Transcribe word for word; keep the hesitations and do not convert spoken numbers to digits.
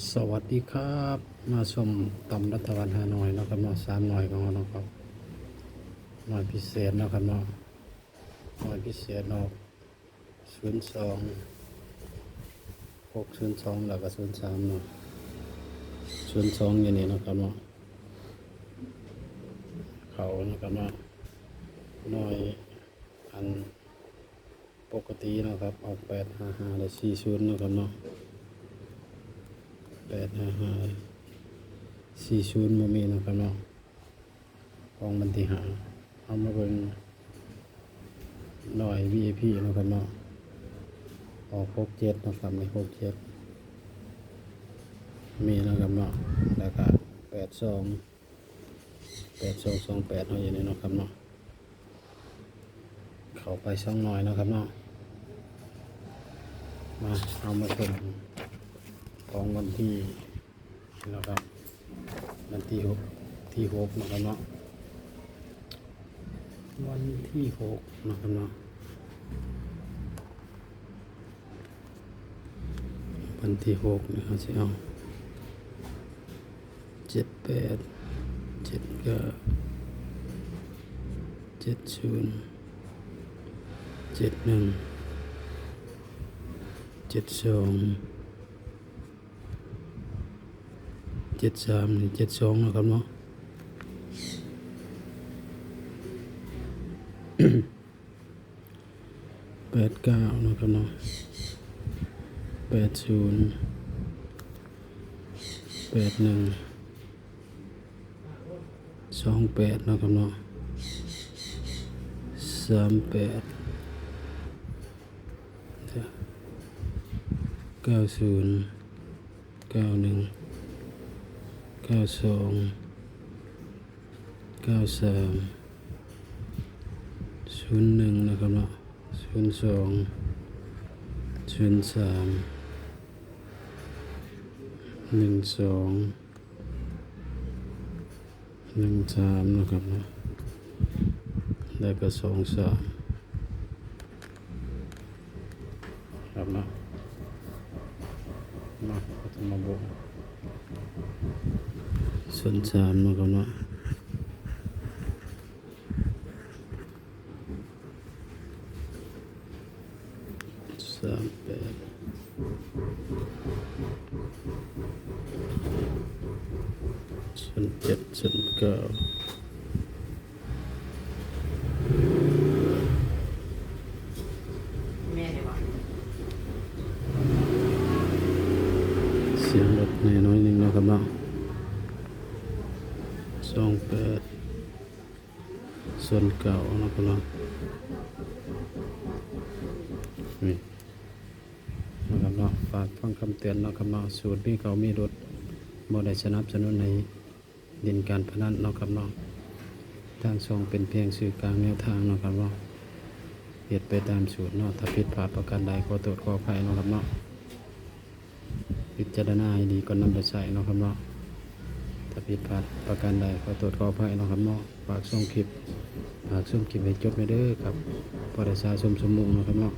สวัสดีครับ มาชมตำรัฐบาลฮานอยเนาะครับเนาะ สามหน่วยของเราเนาะครับ หน่วยพิเศษเนาะครับเนาะ หน่วยพิเศษเนาะ ศูนย์สอง หกศูนย์สอง แล้วก็ ศูนย์สาม เนาะ ศูนย์สอง อย่างนี้เนาะครับเนาะ เขาเนาะครับเนาะ หน่วย อันปกติเนาะครับ ออก แปดห้าห้า และ สี่ศูนย์ เนาะครับเนาะ แปดห้าห้า สี่ศูนย์ บ่มีเนาะครับเนาะ ของวันที่ห้า เอามาเบิ่งหน่วย วี ไอ พี เนาะครับเนาะ ออก หกเจ็ด เนาะครับ นี่ หกเจ็ด มีเนาะครับเนาะ แล้วก็ แปดสอง แปดสองสองแปด เนาะ อย่างนี้เนาะครับเนาะ เข้าไปสองหน่วยเนาะครับเนาะ มา เอามาชมของวันที่ นะครับ วันที่ หก ที่ หก นะครับเนาะ วันที่ หก นะครับเนาะ วันที่ หก นะครับ สิเอา เจ็ดแปด เจ็ดเก้า เจ็ดศูนย์ เจ็ดหนึ่ง เจ็ดสอง เจ็ดสาม นี่ เจ็ดสอง นะครับเนาะ แปดเก้า นะครับเนาะ แปดศูนย์ แปดหนึ่ง สองแปด นะครับเนาะ สามแปด เก้าศูนย์ เก้าหนึ่ง เก้าสอง เก้าสาม ศูนย์หนึ่ง นะครับเนาะ ศูนย์สอง ศูนย์สาม หนึ่งสอง หนึ่งสาม นะครับเนาะ แล้วก็ สองสาม ครับเนาะ มา ก็จะมาบวก ศูนย์สาม นะครับเนาะ สามแปด ศูนย์เจ็ด ศูนย์เก้า แม่เดี๋ยววะ เสียงรถแน่น้อยหนึ่งนะครับเนาะ สองแปด ศูนย์เก้า นะครับเนาะ นี่ นะครับเนาะ ฝากฟังคำเตือนเนาะครับเนาะ สูตรมีเข้ามีหลุด บ่ได้สนับสนุนให้เล่นการพนันเนาะครับเนาะ ทางช่องเป็นเพียงสื่อกลางแนวทางเนาะครับเนาะ เฮ็ดไปตามสูตรเนาะ ถ้าผิดพลาดประการใดขอโทษขออภัยเนาะครับเนาะ พิจารณาให้ดีก่อนนำไปใช้เนาะครับเนาะ ถ้าผิดพลาดประการใดขอโทษขออภัยเนาะครับเนาะ ฝากชมคลิป ฝากชมคลิปให้จบแน่เด้อครับ พอได้สะสมสมมุติเนาะครับเนาะ